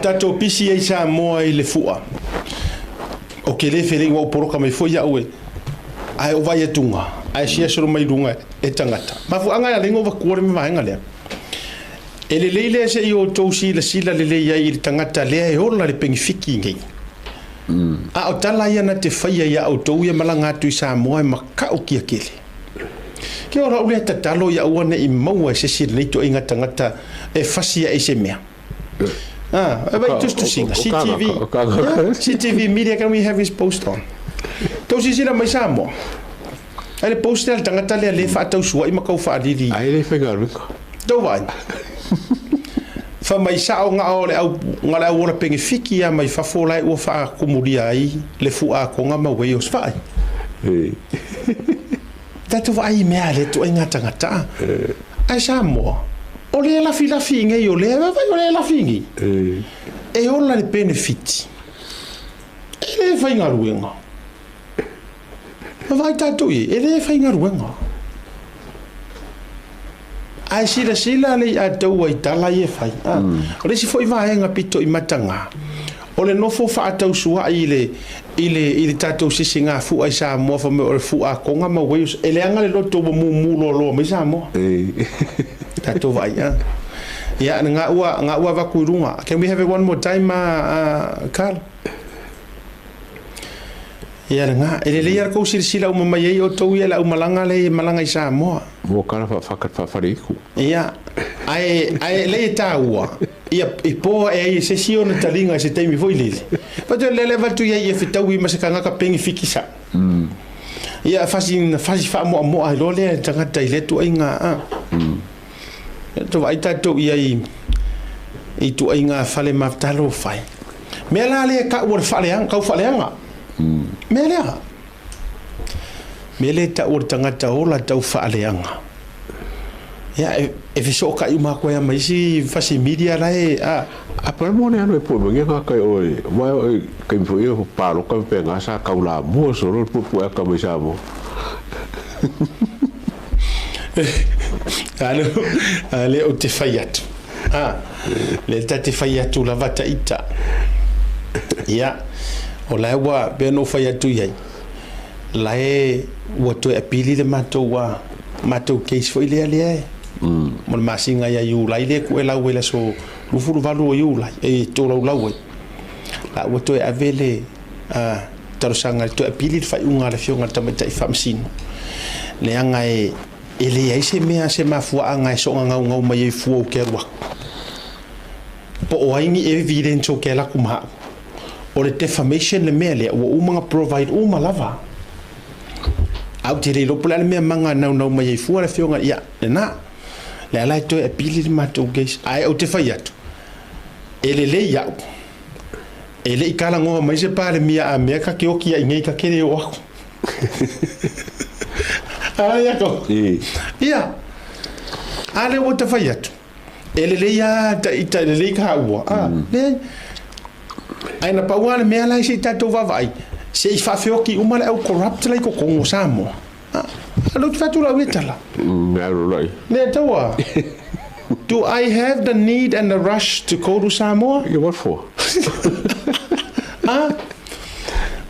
Tatou pisi ai Samoa i le fua. O ke le felei ua ou poloka mai foi au e ae o vai atuga ae sia solo mai luga e tagata. Mafuaaga e ala ai ona ou vatua le vaega lea. E lelei lea se i outou silasila lelei ai i le tagata lea e ola le penifiki nei. A o tala ia na te faia ia outou ia malaga atu i Samoa e makautia tele. Ke o lau lea tatalo ia aua ne i maua e se isi o lenei ituaiga tagata e fasi ae i se mea. Ah, e vai tusitusiga, CTV. Yeah, CTV Media, can we have his post on? Tau silasila mai Samoa. Ai le post lea a le tagata lea le faatausuai ma kaufaalili. Ai le faigaluega. Tau vaai. Fa mai sao nga o le au nga le au ola penefiki ia mai fafo la ua faakumulia ai le fuakoga ma Wales vaai. Tatou vaai i mea a le ituaiga tagata. Ae Samoa, o lea e lafilafi i nei, o lea, vaai o lea e lafi i nei. E ola le penefiti, e le faigaluega. Vaai tatou i ai, e le faigaluega. Ae silasila le i taua i tala ia e fai. O le isi foi vaega pito i mataga, o le nofo faatausuai i le, i le, i le tatou sisigafua i Samoa fai mai o le fuakoga ma Wales, e leaga le loto ua mumu loaloa mai Samoa. Tatou vaai, a. Ia, nga ua, nga ua avatu i luga. Can we have it one more time, Carl? Ia lena, e lelei lava le tou silasila uma mai ai outou ia i le aumalaga lea e malaga i Samoa. Ua kala faafaleitu. Ia, ae, ae lelei e taua, ia, i po ae ai e se isi ona taliga i se taimi foi lele. Faatoa lea le avatu i ai ia fetaui ma se tagata penefiki sao. Ia, fasi, fasi faamoamoa ai loa lea e le tagata i lea tuaiga, a. Ia, tou vaai tatou i ai i ituaiga fale mafutalo o fai. Mea la lea e tau o le faaleaga, tau faaleaga. Mea lea. Mea lea e tau o le tagata ola tau faaleaga. Ia, e, e fesootai uma atu ai ma isi fasi media la e, a. A pa mo le alo e pue mai nga kai oi, wa oi kai mo ia paloka pe nga sa kau la mua solo pue pue aka mai sa mo. Ale, ale o te whai atu. Ha, le ta te whai atu lava ta ita. Ia, o la ua pea no whai atu iai. La e ua toe apili le matou a matou case foi lea lea e. Mo le masina ia Iulai lea ku e lau e le aso 28 o Iulai e tolaulau ai. La ua toe ave le a talosaga i le toe apili le faaiuga a le Afioga i le Tamaitai Faamasino, leaga e e leai se mea se mafuaaga e soona gaugau mai ai fua ou te alu aku. Po o ai ni evidence ou te alu atu ma au. O le defamation le mea lea, ua uma ona provide uma lava. Ae ou te le iloa po o le a le mea maga e naunau mai ai fua le Afioga, ia, lena. Lea la e toe apili le matou case. Ae ou te fai atu, e lelei au. E le i talanoa mai se Palemia a mea ka te oki ai nei ka te le oo aku. A ia ko. Ia. A le ua ta fai atu. E lelei a ta ita e lelei ka ua. A leai. Ae na pau lava le mea la e se i tatou vaavaai, se i faafeoki uma le au corrupt la i totonu o Samoa. A, lou te fai atu lau ia tala. Lea taua. Do I have the need and the rush to go to Samoa? Yeah, what for? A,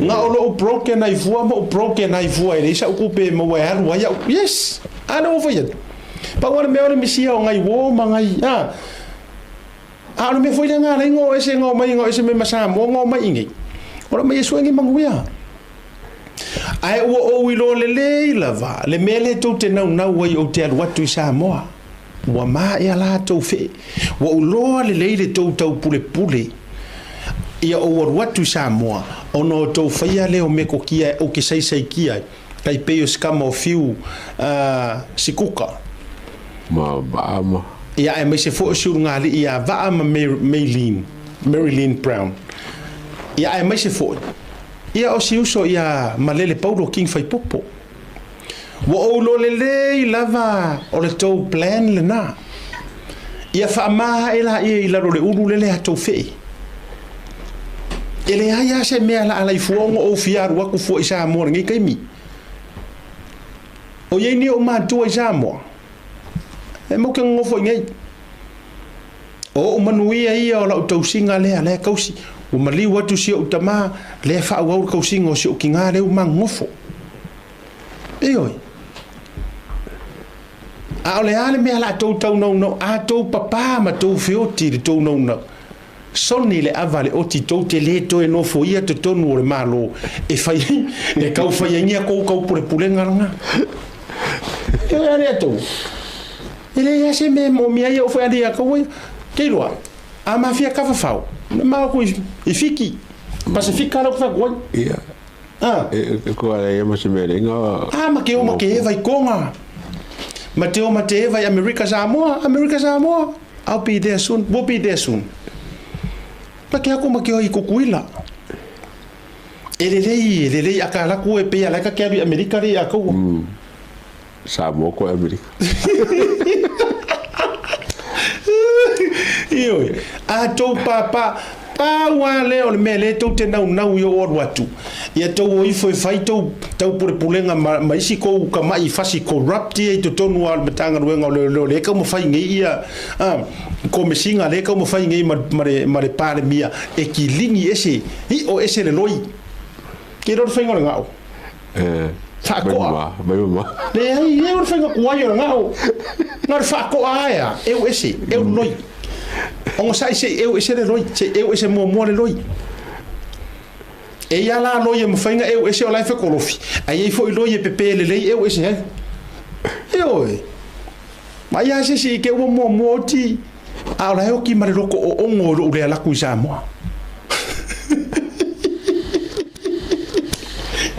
nga o lou broken ai fua ma ou broken ai fua e leai sa'u tupe e maua e alu ai a'u. Yes! A lea ua fai atu. Pau lava le mea o le misia o ngai uo ma ngai, a, a o le mea foi lea na ala ai ona o ese, na omai, na o ese mai ma Samoa na omai i inei. O le omai e sue ni manuia. Ae ua ou iloa lelei lava le mea lea tou te naunau ai ou te alu atu i Samoa. Ua maea la tou fee. Ua ou loa lelei le tou taupulepule ia ou alu atu i Samoa, ona o tou faia lea o metotia ou te saisaitia ai, tai pei o se tama o Fiu Sikuka. Ma Vaa ma. Ia aemaise foi o si ulugalii ia Vaa ma Maylene, Marilyn Brown. Ia aemaise foi. Ia o si uso ia Malele Paulo King Faipopo. Ua ou iloa lelei lava o le tou plan lena. Ia faama ae laia i lalo o le ulu lele a tou fee. E leai lava se mea la alaifua ona ou fia alu atu fua i Samoa i lenei taimi. O i ai ni ou matua i Samoa, e matou te nonofo i inei. O ou manuia ia o lau tausiga lea, lea e tausi. Ua maliu atu si ou tamā, lea e faaauau le tausiga o si ou tigā lea ua magogofo. Ioe. A o le a le mea la tou taunaunau, a tou papā ma tou feoti i le tou naunau, soni le ava a le oti tou te le toe nofoia totonu o le Malo e fai ai, e tau fai ai ni a tou taupulepulega lena. Ioe a le tou. E leai lava se mea e moomia ai ou foi ali ia kaua ia. Ke iloa, a mafia ka fafao, na ma aku i Fiki, Pasifika la ku fai atu ai. Ia. Ah. E ko ala ia ma se mea lenga. Ah, ma ke o ma ke eva i Konga. Ma te o ma te eva i Amerika Samoa, Amerika Samoa. I'll be there soon, we'll be there soon. Ma ke aku ma ke o i Kukuila. E lelei, e lelei a ka laku e pei ala ka ke alu i Amerika le ia kaua. Samoa koe Amerika. Ioe, a tou pāpā, pau lava lea o le mea lea tou te naunau i ou alu atu, ia tou o ifo e fai tou taupulepulega ma, ma isi kou kamaʻi fasi corrupt ia i totonu lava o le Matagaluega o Leoleo lea e taumafai nei ia a, komesiga lea e taumafai nei ma, ma le, ma le Palemia e kilini ese, iʻo ese le loi. Ke iloa le faiga o le gao. Faakoa. Leai, e o le faiga kuai o le gao. Na o le faakoa lava ea, eu ese, eu le loi. Ogasai se i eu ese le loi, se i eu ese muamua le loi. E i ai la loi e mafai ona eu ese o la e fekolofi, ae i ai foi loi e pepe lelei eu ese ai. Ioe. Ma ai lava se isi i te ua muamua oti, a o la e oti ma le loko oogo i lou le alaku i Samoa.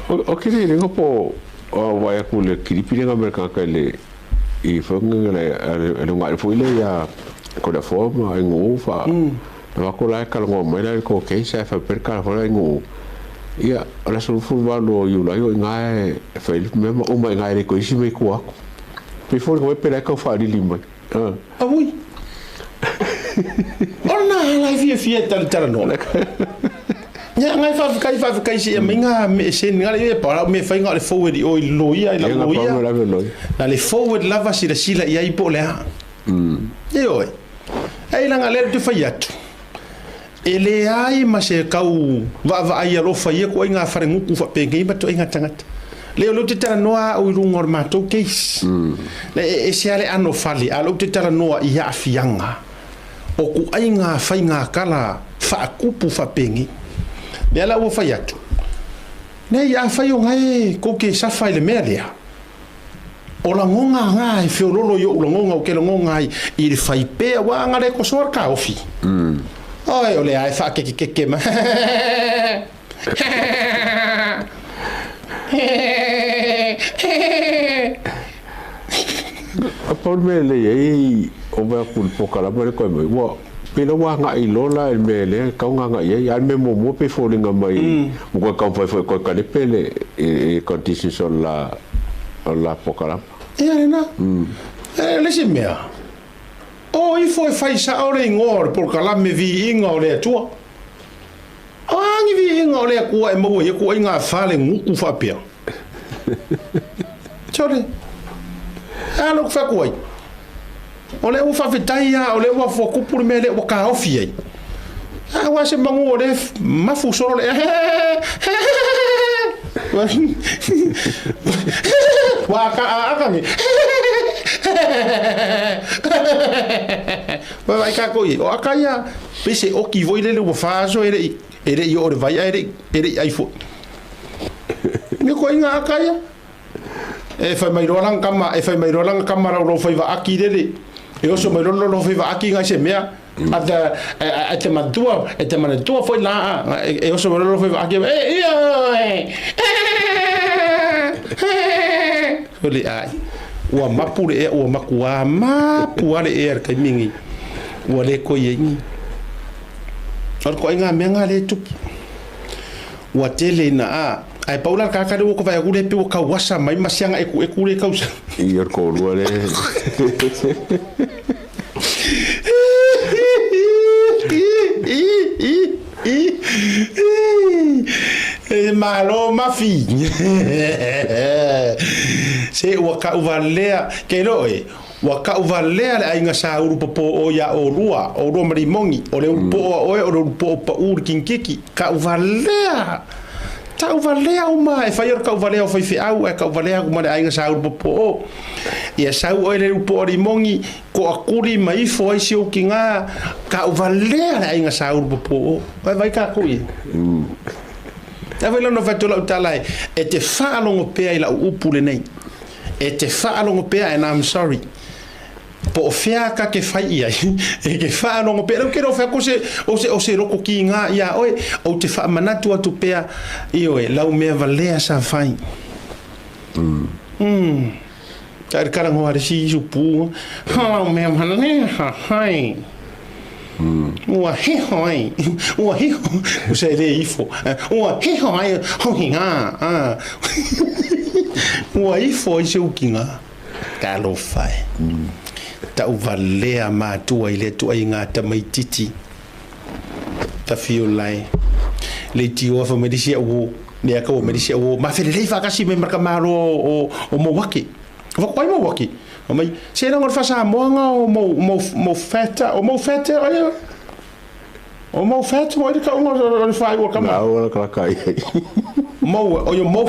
O ke le lenga po o vai aku le kilipi lenga me ka ka le i whangange le le ngai foi le ia ko le forma e ngu fa na wa ko la ka ngo mai la ko ke sa fa per ka fa ngu ia o la so fu va lo yu la yo ngai fa il me ma o mai ngai le ko isi me ku aku Before koe pera kau whaalili mai. Aui. O lena hala e fiafia e talatalanoa. Ia, ngai whaafekai, whaafekai se ia mai ngā me sen ngā le pa lau me whai ngā le forward i o i loia i lau loia. Na le forward lava sila sila i ai po le a. E oe. Ei langa le te whai atu. E leai ma se kau vaavaai alofa ia koe i ngā wharenguku whaapengei ma toʻiga tagata. Lea o lea ou te talanoa au i luga o le matou case. Le e ese lava le ano fale, a o lea ou te talanoa i aafiaga o kuaiga faigakala faakupu faapengei. Lea la ua fai atu, nei afai o gae kou ke safa i le mea lea, O lagoga nga e feololo i oʻu lagoga ou ke lagoga ai i le fai pea ua aga le kosoa le kaofi. Oi, o lea e faakekekeke mai. A pau le mea lelei ai o mea aku i le polokalame lea koe mai, ua pei la ua agai loa la i le mea lea e tatau ona agai ai. A o le mea muamua pei e foliga mai ua toe taumafai foi e toe talepe le conditions o le la o le la polokalame. Ia lena. E le isi mea, o ifo e fai sao le igoa o le polokalame viiga o le Atua. O a ni viiga o le Atua e maua ai atu ai ngā fale gutu faapea? Sole, e a lou fai atu ai? O lea ua faafetai lava, o lea ua tupu le mea lea ua taofi ai. Aua se manu o lea mafu solo le Ua ka a aka ni. Vai vai ka ko i. O aka ia pe se oki voi lele ua whaaso e le e le i o le vai a e le e le i ai fo. Me ko inga aka ia. E whai mai roa langa kama, e whai mai roa langa kama rau rau whaiva aki rere. E oso mai roa rau whaiva aki ngai se mea. A te, a te matua, e te manatua foi la a, e oso mai roa rau whaiva aki, e ia, e, e, ai. Ua mapu le ea, ua makuā mapu a le ea le kaimingi. Ua le koi e ingi. O le koai ngā mea ngā le tupu. Ua tele ina a, ae pau la le kākā lea ua ka vaai atu lea pei ua kauasa mai ma siaga ekueku lea kausa. I o le kōlua lea. E malo mafi. Se ua kau valea, ke iloa oe. Ua kauvalea le aiga sa ulupopo o iā olua, olua ma Limogi, o le ulupoo a oe o le ulupoo paʻū le kikiki. Kauvalea! Tauvalea uma, e fai o le kauvalea o faifeau ae kauvalea atu ma le aiga sa ulupopo o. Ia sau oe le ulupoo a Limogi, toakuli ma ifo ai si ou tiga, kauvalea le aiga sa ulupopo o. Vai vai tatou i ai. E fai lona fai atu lau tala e, e te faalogo pea i lau upu lenei. E te faalogo pea and I'm sorry. Po o fea ka ke fai i ai, e ke faalogo pea. Lau ke lo fai atu se, o se, o se loko kiga iā oe, ou te faamanatu atu pea, ioe, lau mea valea sa fai. Mm. Ka le kalagoa le si isu pu, lau mea valea sa fai. Ua hiho ai, ua hiho, usa e le ifo, ua hiho ai hohi ngā, ua ifo ai se ukiga. Talofa e. Tauvalea matua i le ituaiga tamaititi. Tafiola e. Leitioa fai mai le isi au o, lea ka ua mai le isi au o, mafe lelei faatasi mai ma le tamaloa o Mauake. Fai ko ai Mauake? Fai mai, se leaga o le faa-Samoa nga o mau, mau, mau fat, o mau fat, ai, o mau fat mo ai le tauga o le faaiu o le tama. Na au ala kalaka ai. Mau, o yo mau,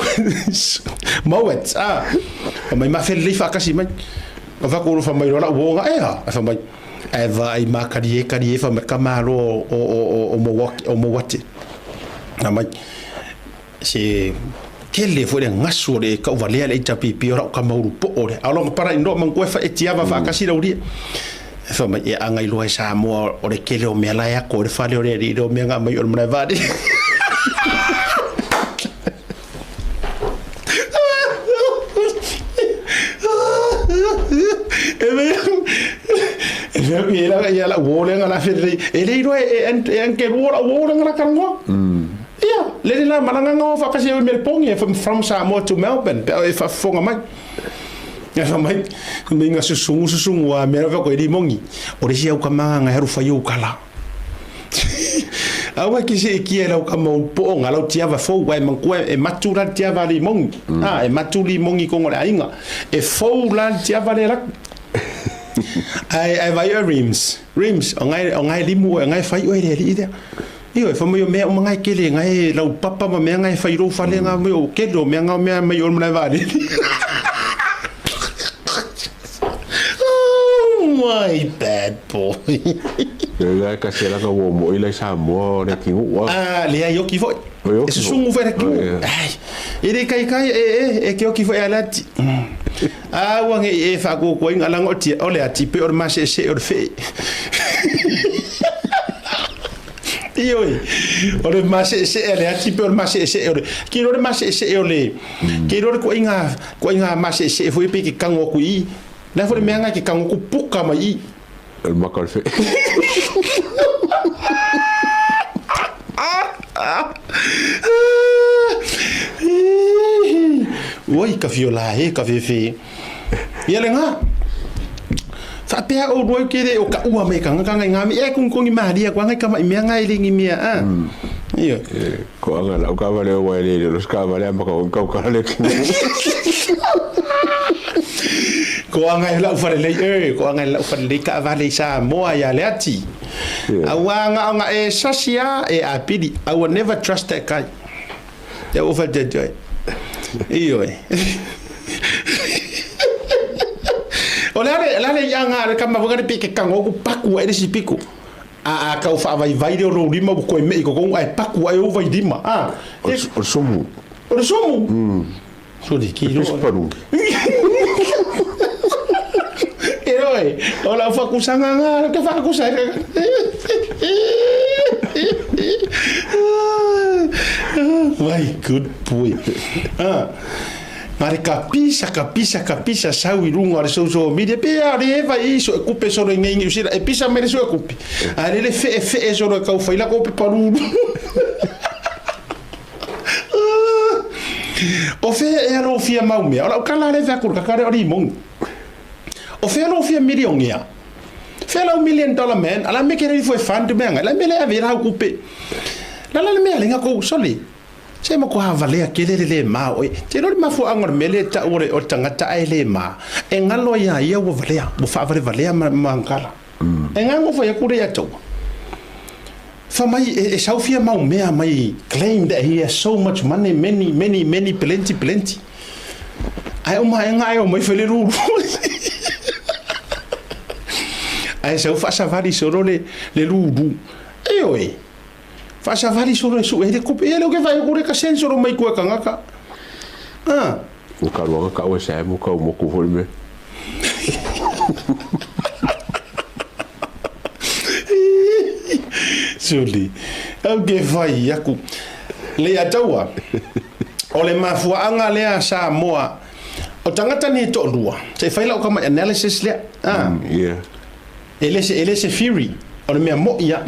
mauet, ah. Fai mai, mafe lelei faatasi mai. O fai ko fai mai loa lau uo nga ea. Fai mai, ae vaai ma kali e kali e fai mai tamaloa o Mauake, o Mauate. Fai mai, se tele foi le gasu o le kauvalea le HRPP o lau tama ulupoo lea. A o lona para inoa manatua e faetiava faatasi laulia. E fai mai, e aga iloa e Samoa o le tele o mea la e ako i le fale o le alii le o mea nga mai o le malae vaalele. E mea, e mea e la ia lau uo lea nga la felelei. E le iloa e e anke lua lau uo lea nga la talanoa. Ia, le le la malaga nga o faatasi ai Melbourne e from Samoa to Melbourne pe a e faafofoga mai. Ia fai mai, mai nga susugu susugu a mea fa ko e limongi. O le isi au kamaga nga e alu fai ou kala. Aua ki se ki e lau kama u po nga lau tiava fou ai mangkua e matu la tiava limongi. Ah, e matu limongi kongo le ainga. E fou la tiava le lak. Ai ai vai o rims. Rims o ngai o ngai limu o ngai fai o le li lea. Ioe, fai mai o mea uma ngai kele, ngai laupapa ma mea ngai fai i lou fale nga mai o kele o mea nga o mea mai o le malae vaalele. Oh my bad boy. Le kasi la ka wo mo ila Samoa o le ki ua. Ah, le ai oki foi. E susungu foi le ki. Ai. E le kai kai e e e ke oki foi alati. Ah, ua nge e fa ko ko inga lango ti o le ati pe o le mase se o le fe. Ioe, o le maseesee a le ati pe o le maseesee o le ke iloa le maseesee o le ke iloa le koaiga koaiga maseesee foi pe ke kago aku i i. Le a foi le mea nga ke kago aku puka mai i. O le maka o le fee. Oi ka fiola e ka fefe. Ia le nga. Faapea oulua i ke le o ka ua mai ka ngakanga i ngā mi e kongikongi malia ko anga i kama i mea nga i lengi mea a. Ioe. Ko anga lau ka vale o wai le le los ka vale ama ka kau ka le ki. Ko anga i lau whare lei e, ko anga i lau whare lei ka vale i Samoa ia le ati. Aua anga anga e sasi a e apili. I will never trust that guy. Te o whare te te. Ioe. O le ale, le ale i anga le kama whakare pe ke kango ku paku e le si piku. A a kau whaavaivai le o lou lima ua koe mei ko kongu ai paku ai o vai lima. A. O le somu. O le somu. Sori, ki ro. Paru. E roe, o lau whakusanga ngā, ke whakusa. My good boy. Ah. Ngare ka pisa, ka pisa, ka pisa sau i runga o le social media. Pe a le eva i so e kupe solo i ngei New Zealand. E pisa mai le so e kupe. A le le fe e fe e solo e kau whaila ko pe paruru. O fea ea lou fia mau mea? O lau kala le fea kuru kakare o limongi. O fea lou fia milionea? Fea lau million dollar man? Ala me ke ready for a fund mea ngai. La me le ave rau kupe. La la le mea lenga kou soli. Se matua valea tele le le ma o oe. Te iloa le mafuaaga o le mea lea e tau o le tagata ae le ma, e galo ai ia ia ua valea, ua faavalevalea ma ma gala. E galo fai atu lea ia taua. Fa mai e sau fia mau mea mai claim that he has so much money, many, many, many, plenty, plenty. Ae uma aega ae omai fai le lulu. Ae sau faasavali solo le lulu. Ioe. Faasavali solo e sue ai le tupe. Ia lea ou te vaai atu lea ka sense o lo mai koe tagata. Ah. Ua kaluaga kau e Sam o kau moku foi le mea. Suli. Au ke fai aku. Le ia taua. O le mafuaaga lea Samoa. O tagata nei e toalua. Se i fai lau kama analysis lea. Ah. Yeah. E le se, e le se theory, o le mea moʻi a.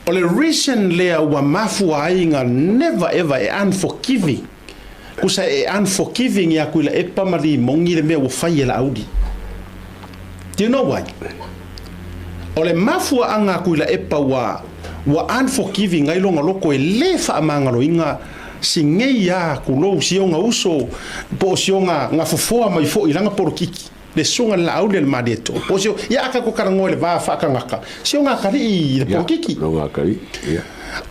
O le reason lea ua mafua ai nga never ever e unforgiving, kusa e unforgiving ia Tuilaepa ma Limogi le mea ua fai e Laauli. Do you know why? O le mafuaaga a Tuilaepa ua, ua unforgiving ai lona loko e le faamagaloina si nei a kulou si ona uso po o si ona gafofoa mai foi i lana polokiki. Le susuga le Laauli a le Malietoa. Po o si o, ia a ka talanoa i le va faakagaka, si o Gakalii i le polokiki. Ia, Gakalii, ia.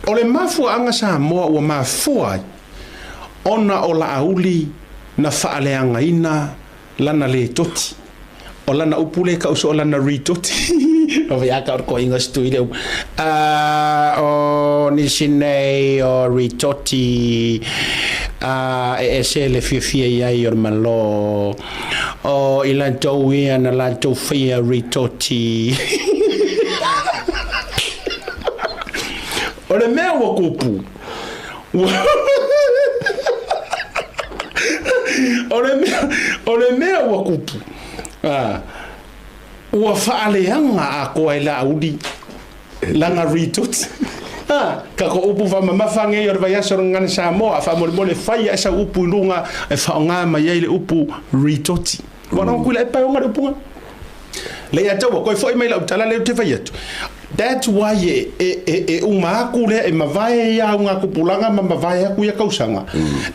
O le mafuaaga Samoa ua mafua ai ona o Laauli na faaleagaina lana letoti. O lana upu lea e tau soo lana ritoti. Ove ia ka o le koiga se tui le upu. A o nisi nei o ritoti a e ese le fiafia i ai o le Malo. O i latou ia na latou faia ritoti. O le mea ua kupu, ua O le mea, o le mea ua kupu, a, ua faaleaga atoa e Laauli lana ritoti. A, ka ko upu faamamafa nei o le vaiaso o le Gagana Samoa, faamolemole fai ae sau upu i luga e faaaoga mai ai le upu ritoti. Ua lagona kuila e paeoga le upu ga. Lei ia taua, koe foi mai lau tala lea ou te fai atu. That's why e, e, e, e uma aku lea, e mavae ia au ngā kupulaga ma mavae aku ia kausaga.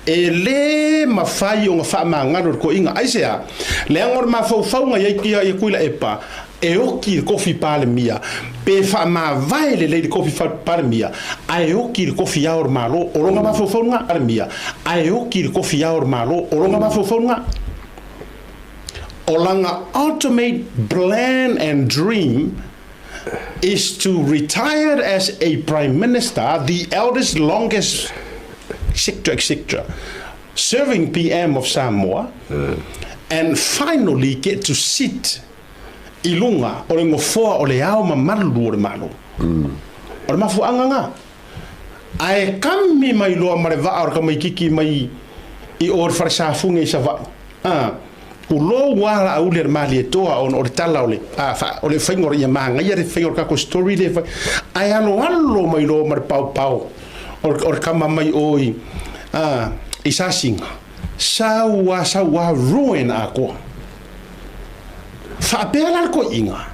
E lē mafai ona faamagalo le toeaina. Aisea? Leaga o le mafaufauga i ai ia, ia Tuilaepa, e oti i le kofi Palemia, pe faamavae lelei le kofi Palemia, ae oti i le kofi Ao o le Malo, o lona mafaufauga, Palemia, ae oti i le kofi Ao o le Malo, o lona mafaufauga. O lana ultimate plan and dream is to retire as a Prime Minister, the eldest, longest, etc, etc, serving PM of Samoa, and finally get to sit i luga o le nofoa o le ao mamalu o le Malo. O le mafuaaga na. Ae kami mai loa ma le vaa o le tamaititi mai i o le fale safune i Savaii. A, tulou a Laauli a le Malietoa ona o le tala o le, a, fa, o le faiga o le, ia manaia le faiga o le tatou story lea e fai. Ae aloalo mai loa ma le paopao o le, o le tama mai o i, a, i Sasiga. Sau a, sau a, ruin atoa. Faapea la le toeaina,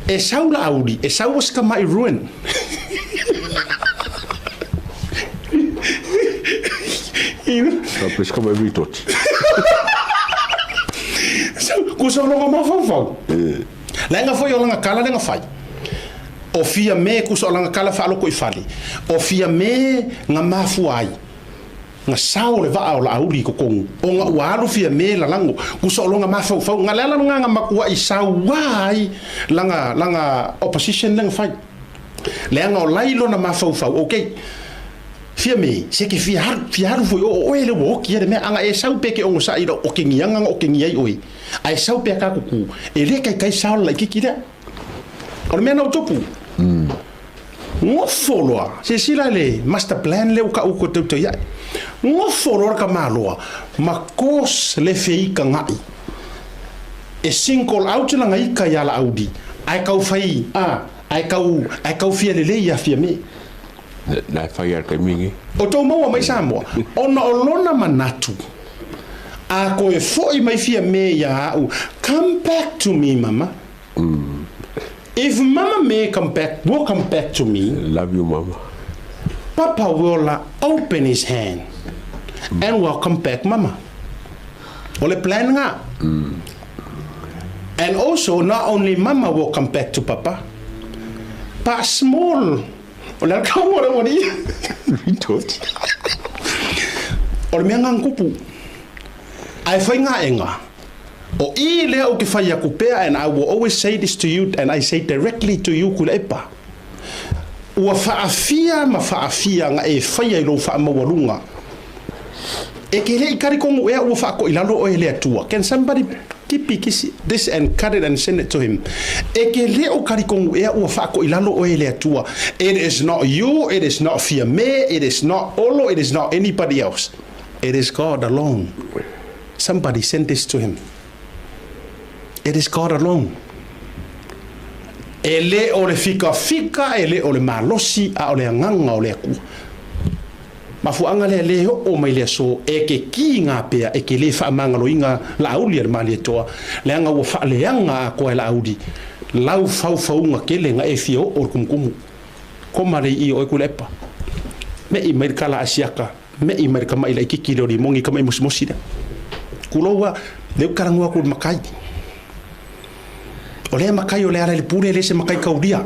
E sau Laauli, e sau o si tamai ruin. Faapea si tamai ritoti. Ko sa longa mafaufau. Leaga foi o lana tala lea na fai. O Fiame kusa o lana tala faaloko i fale. O Fiame na mafua ai. Na sao le vaa o Laauli i totonu, ona ua alu Fiame lalago, kusa o lona mafaufau, na le ala lena na matuai saua ai lana, lana opposition lea na fai. Leaga o lai lona mafaufau, ok, Fiame, se ke fia alu, fia alu foi o oe lea ua oti ai le mea, ana e sau pe ke onosai i lau okegiaga na okegi ai oe, a e sau pea ka kuku, e le kaikai sao le laititi lea. O le mea na o tupu. Nofo loa, silasila i le master plan lea ua tau ua tautau ai. Nofo loa le tamaloa ma cause le feitaga'i e single out lana ika ia Laauli ae tau fai, a, ae tau, ae tau fia lelei ia Fiame. Na e fai a le taimi lenei. O tou maua mai Samoa, ona o lona manatu, a toe foi mai Fiame ia a'u, come back to me mama. If mama may come back, will come back to me. Love you mama. Papa will open his hand and welcome back mama. O le plan nga. And also not only mama will come back to papa, but small. O le alakaua o le aualii. O le mea nga kupu. Ae fai gaega, o i lea ou te fai aku pea and I will always say this to you and I say directly to you Kuilaepa, ua faafia ma faafia nga e faia i lou faamaualuga. E ke le i kalikonu ea ua faakoilalo oe e le Atua. Can somebody tipi kisi this and cut it and send it to him? E ke le o kalikonu ea ua faakoilalo oe e le Atua. It is not you, it is not Fiame, it is not Olo, it is not anybody else. It is God alone. Somebody send this to him. It is God alone. E le o le fikafika, e le o le malosi, a o le agaga o le Atua. Mafuaaga lea le oo mai le aso e ke kiga pea e ke le faamagaloina Laauli a le Malietoa, leaga ua faaleaga atoa e Laauli lau faufauga tele na e fia oo le kumukumu. Koma le ii o oe Kuilaepa. Me'i mai le kala asiaka, me'i mai le kama'i laititi lea o Limogi, kama'i mosimosi lea. Kulou a, lea ou talanoa atu i le makai. O lea makai o le ala i le pule, e le se makai kaulia.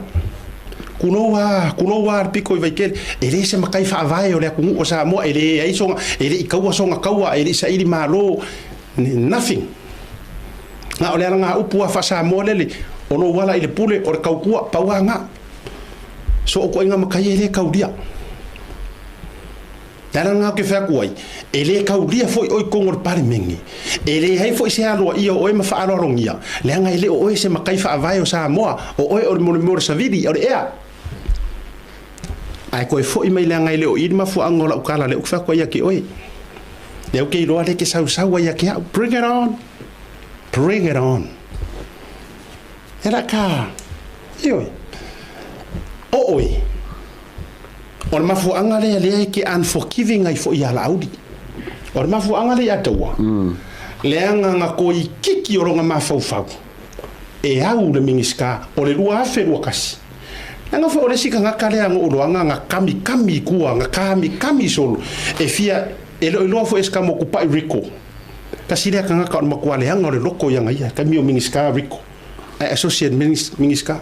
Kulou a, kulou a le piko i Vaitele, e le se makai faavae o le atunuu o Samoa, e leai sona, e le i kaua sona kaua, e le i saili malo, nothing. Na o le ala ngā upu a faa-Samoa lele, o lou ala i le pule, o le kaukua, pau a ngā. So o koʻi ngā makai e le kaulia. Le ala lena ou te fai atu ai, e le kaulia foi oe i totonu o le Palemene, e leai foi se aloaia o oe ma faaaloalogia, leaga e le o oe se matai faavae o Samoa, o oe o le molemole savili, o le ea. Ae toe foi mai leaga e le o i le mafuaaga o lau tala lea ou te fai atu ai ia te oe. Lea ou te iloa lea e te sausau ai ia te au. Bring it on! Bring it on! E la ka, ioe, o oe. O le mafuaaga lea lea e te unforgiving ai foi ia Laauli. O le mafuaaga lea ia Taua, leaga na toeitiiti o lona mafaufau e au le Minisita o le 2021. Leaga foi o le isi tagata lea na ou iloaga na kamikami i tua, na kamikami solo e fia, e le o iloa foi e se mokupai Rico. Tasi lea tagata o le matua leaga o le loto ia na ia, taimi o Minisita Rico. Ae associate Minisita.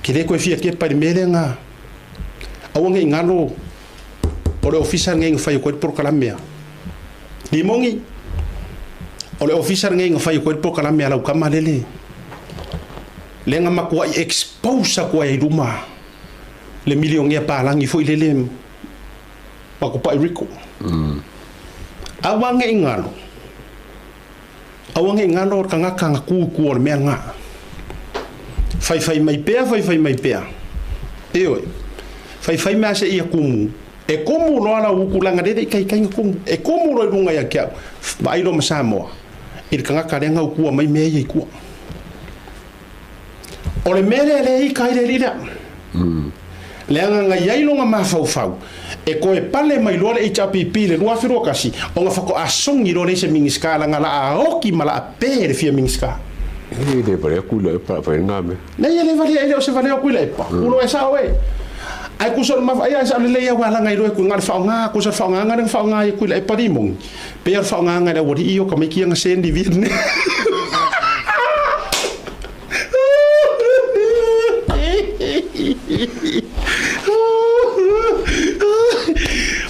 Ke le koe fia kepa i le mea lea na aua nei galo o le ofisa lenei na fai atu ai le polokalame a Limogi. O le ofisa lenei na fai atu ai le polokalame a lau tama lele lea na matuai expose atu ai i luma le milionea palagi foi lele ma Kupai Rico. Aua nei galo. Aua nei galo o le tagata na ku i tua o le mea lena. Faifai mai pea, faifai mai pea. Ioe. Faifai mai a seia kumu. E kumu loa lau uku leaga lele i kaikai na kumu. E kumu loa i luga ia te au. Vaai loa ma Samoa i le tagata lea na ukua mai mea ia i tua. O le mea lea lea ika ai le alii lea. Leaga na i ai lona mafaufau e toe pale mai loa le HRPP i le 2021 ona faatoa sogi loa lea i se Minisita leaga la a oti ma la a pe le fia Minisita. E le valea Tuilaepa a fai lena mea. Leai e le valea e le o se valea o Tuilaepa. Kulo e sao e. Ae kusa o le mafa ai sa lelei au alaga i loe ku nga le faoga kusa le faogaga le faoga i Tuilaepa limogi. Pei o le faogaga i le aualii o ka maiki anga sendi vietnam.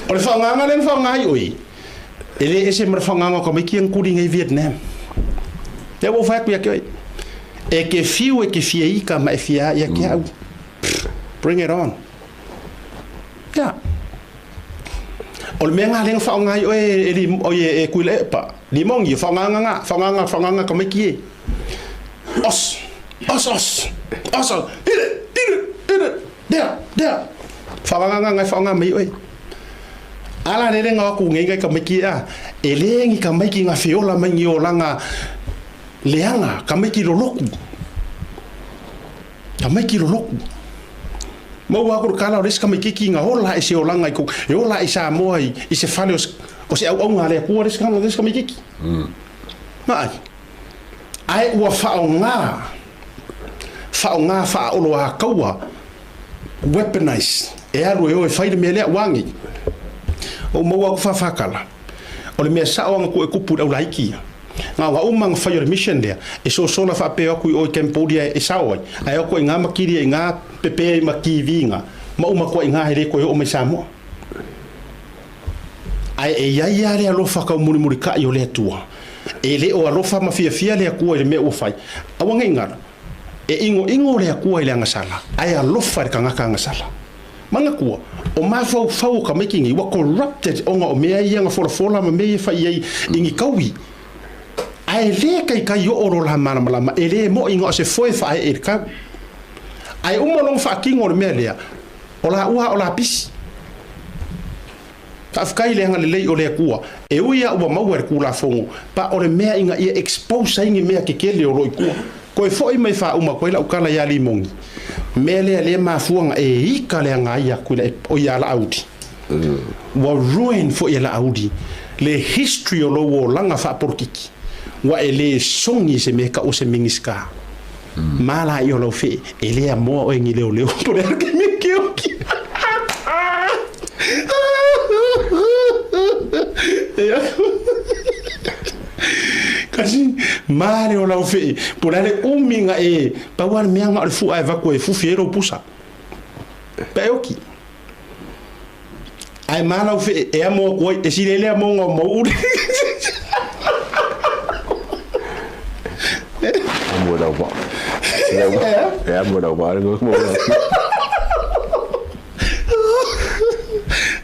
O le faogaga lea na faoga ai oe, e le ese ma le faogaga o ka maiki anga kuli nei Vietnam. Lea ua ou fai atu ia te oe, e ke fiu e ke fia ika ma e fia ia te au. Bring it on. Yeah. O le mea nga lea na faoga ai oe e, li, oi e, e Kuilaepa, limogi, o faogaga nga, faogaga, faogaga ka maiki e. Os, os, os, os, os, hit it, hit it, hit it, there, there. Faogaga nga ngai faoga mai oe. Ala lele nga aku ngai ngai ka maiki e a, e le ngi ka maiki nga feola mai ngi olaga leaga, ka maiki loloku. Tamaiti loloku. Maua aku le kala o le isi tamaititi na ola e se olaga i kou, e ola i Samoa i, i se fale o se, o se auauna a le Atua le isi le isi tamaititi. Vaai. Ae ua faaaoga, faaaoga faaoloataua Weaponize, e alu e o e fai le mea lea, ua agi. Ua ou maua aku faafakala, o le mea sao aga ku e kupu i le aulaiti ia. Na o uma aga fai o le mission lea, e sosola faapea aku i o i Cambodia e sao ai, ae o atu ai i gā makili i gā pepe ai ma TV gā, ma uma atu ai i gā e le toe oo mai Samoa. Ae e i ai lava le alofa taumulimulitai o le Atua. E le o alofa ma fiafia le Atua i le mea ua fai. Aua ne i galo, e inoino le Atua i le agasala, ae alofa i le tagata agasala. Manatua, o mafaufau o tamaiti nei ua corrupted ona o mea ia na folafola ma mea ia e fai i ai i ni taui. Ae le taitai oo lo la malamalama, e le moi na o se foe faaee i le tau. Ae uma lona faatino o le mea lea, o laua o lapisi. Faafetai i le agalelei o le Atua, e ui lava ua maua e le Tulafono, pa o le mea ina ia expose ai ni mea tetele o lo o i tua. Toe foi mai faauma atu ai lau tala ia Limoni, mea lea lea mafua na e ita le agaia atu i la o ia Laauli. Ua ruin foi e Laauli le history o lou olaga faapolokiki, ua e le sogi i se mea e taua o se Minisita. Ma la i o lau fee, e le amoa oe ni leoleo po le a ke mea ke oki. Kasi, ma le o lau fee, po le a le umi na e, pau a le mea na o le fua e vaku e fufi ai lou pusa. Pe e oki. Ae ma lau fee e amo aku ai, e sili ai le amoga o Mauuli. Amo e lau vaa. E amo e lau vaa le mo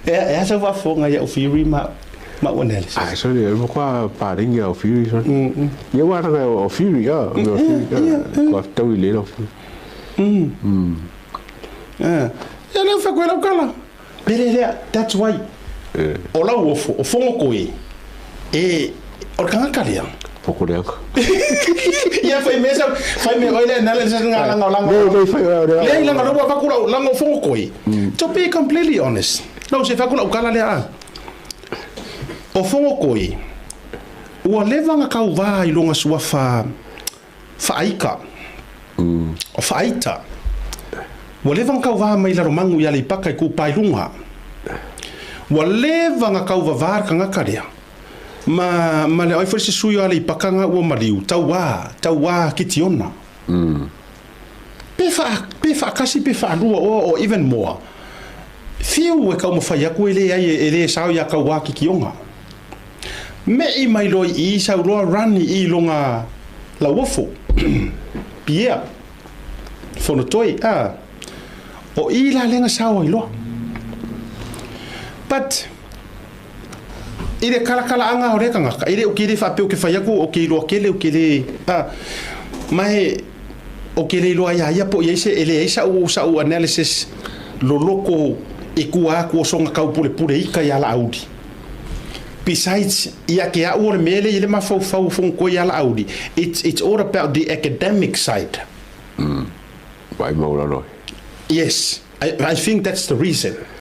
E a sau faafofoga ia'u Fury ma ma analysis. Ah, sorry, e mo kwa paringi au Fury sorry. Ia wa ranga o Fury a, o Fury. Kwa tau i le o Fury. Ia lea fai koe lau kala. Pere lea, that's why. O lau ofo, o fongo koe, e, o le tagata lea. Poko lea. Ia fai mea sa, fai mea oi lea nala sa nga langa langa. Le le fai o lea. Le langa ua faku lau langa o fongo koe. To be completely honest. Lau se faku lau kala lea a. O fongo koe, ua leva na kauvā i longa suafa Faaika. O Faaita. Ua leva na kauvā mai Lalomanu i Aleipata i Kupa i luga. Ua leva na kauvavā le tagata lea. Ma, ma le ai foi se sui o Aleipata na ua maliu, tauā, tauā Kitiona. Pe faa, pe faatasi pe faalua oa or even more. Fiu e taumafai atu e leai e le sao iā tauā Kitiona. Meʻi mai loa i i sau loa run i i loga lauofo. Piea. Fonotoi, a. O i la lea na sao ai loa. But, i le kalakalaaga o lea tagata, e le o ke le faapea ou te fai atu o ke iloa kele ou ke le, a, ma e, o ke le iloa iā ia po o i ai se, e leai sa'u, sa'u analysis loloko i tua atu o soga taupulepule ika iā Laauli. Besides, ia ke a'u o le mea lea i le mafaufau o Fonotoe iā Laauli, it's, it's all about the academic side. Vaai maualalo ai. Yes, I, I think that's the reason.